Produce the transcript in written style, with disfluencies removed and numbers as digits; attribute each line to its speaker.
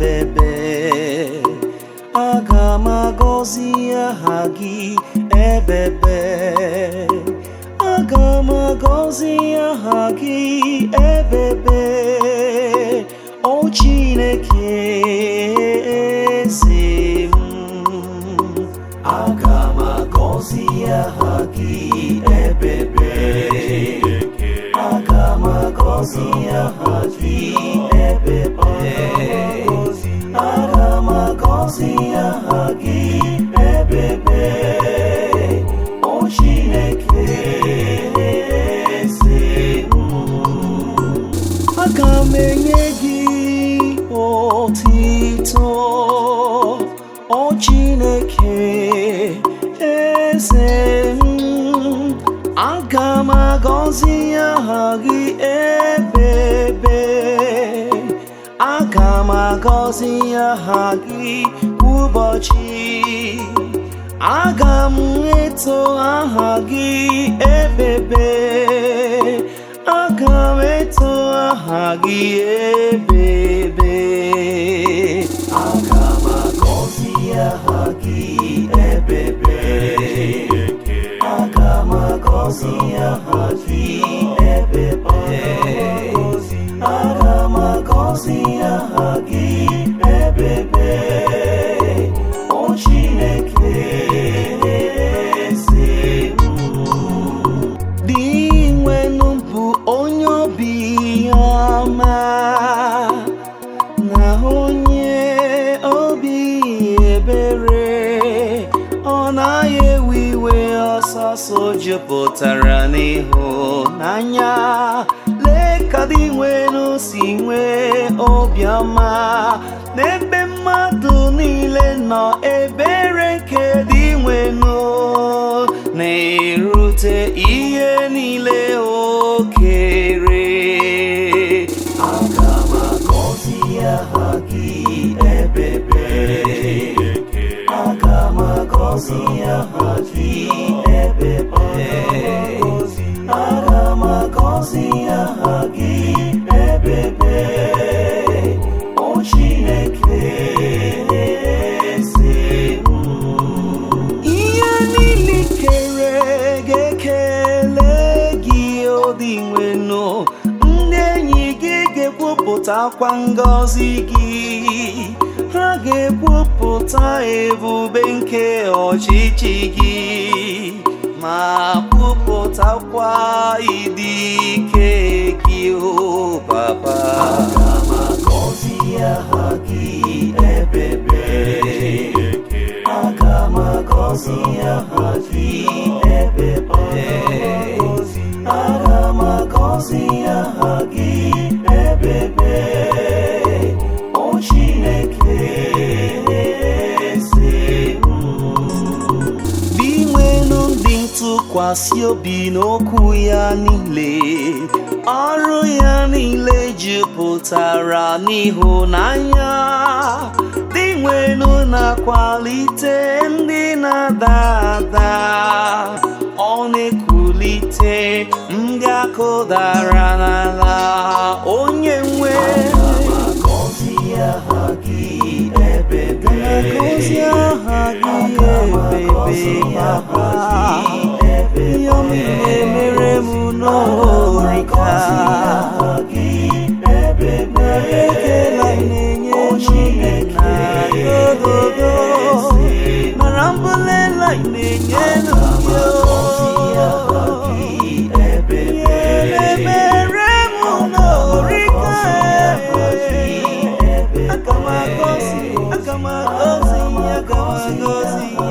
Speaker 1: Ebebe, aga m agọzi aha gị. Ebebe, aga m agọzi aha gị. Ebebe, o Chineke eze m, aga m agọzi aha gị. Ebebe, aga m agọzi aha gị. Ebebe, aga m agọzi aha gị. Ebebe, o Chineke eze m, aga m enye gị otito, o Chineke eze m, aga m agọzi aha gị. Ebebe, aga m agọzi aha gị kwa ụbọchị, aga m eto aha gị. Ebebe, aga m eto aha gị. Ebebe, aga m agọzi aha gị. Ebebe, aga m agọzi aha gị. Ebebe, aga m agọzi aha gị. Ebebe, o Chineke eze m. Dinwenụ bụ onye obi ọma na onye obi ebere, ọ naghị ewe iwe ọsọsọ, jupụtara n'ịhụnanya. Lee ka Dinwenụ si nwee obiọma n'ebe mmadụ niile nọ, ebere nke Dinwenụ na-erute ihe niile o kere. Aga m agọzi aha gị. Ebebe, aga m agọzi aha gị. Ebebe, aga m agọzi aha gị. Ebebe, o Chineke eze m, ihe niile kere ga-ekele gị, o Dinwenụ, ndị enyi gị ga-ekwupụtakwa ngọzi gị, ha ga-ekwupụta ebube nke ọchịchị gị ma kwupụtakwa ịdị ike gị, o Baba. Aga m agọzi aha gị. Ebebe, aga m agọzi aha gị. Ebebe, aga m agọzi aha gị. Ebebe, o Chineke eze m. Dinwenụ dị ntụkwasị obi n'okwu ya niile, ọrụ ya niile jupụtara n'ịhụnanya. Dinwenụ na-akwalite ndị na-ada ada, ọ na-ekulite ndị akụdara n'ala, onye nwe.
Speaker 2: Agọzi aha gị. Ebebe,
Speaker 1: Agọzi aha gị. Ebebe, Papa, ihe ọma ị na-emere m n'orika.
Speaker 2: Gị ebebe,
Speaker 1: Ekele anyị na-enye Chineke na gogogo mara mbụlela anyị na-enye n'ubi.
Speaker 2: Ebebe,
Speaker 1: ihe na-emere m n'orika, aga m agọzi, aga m agọzi, aga m agọzi.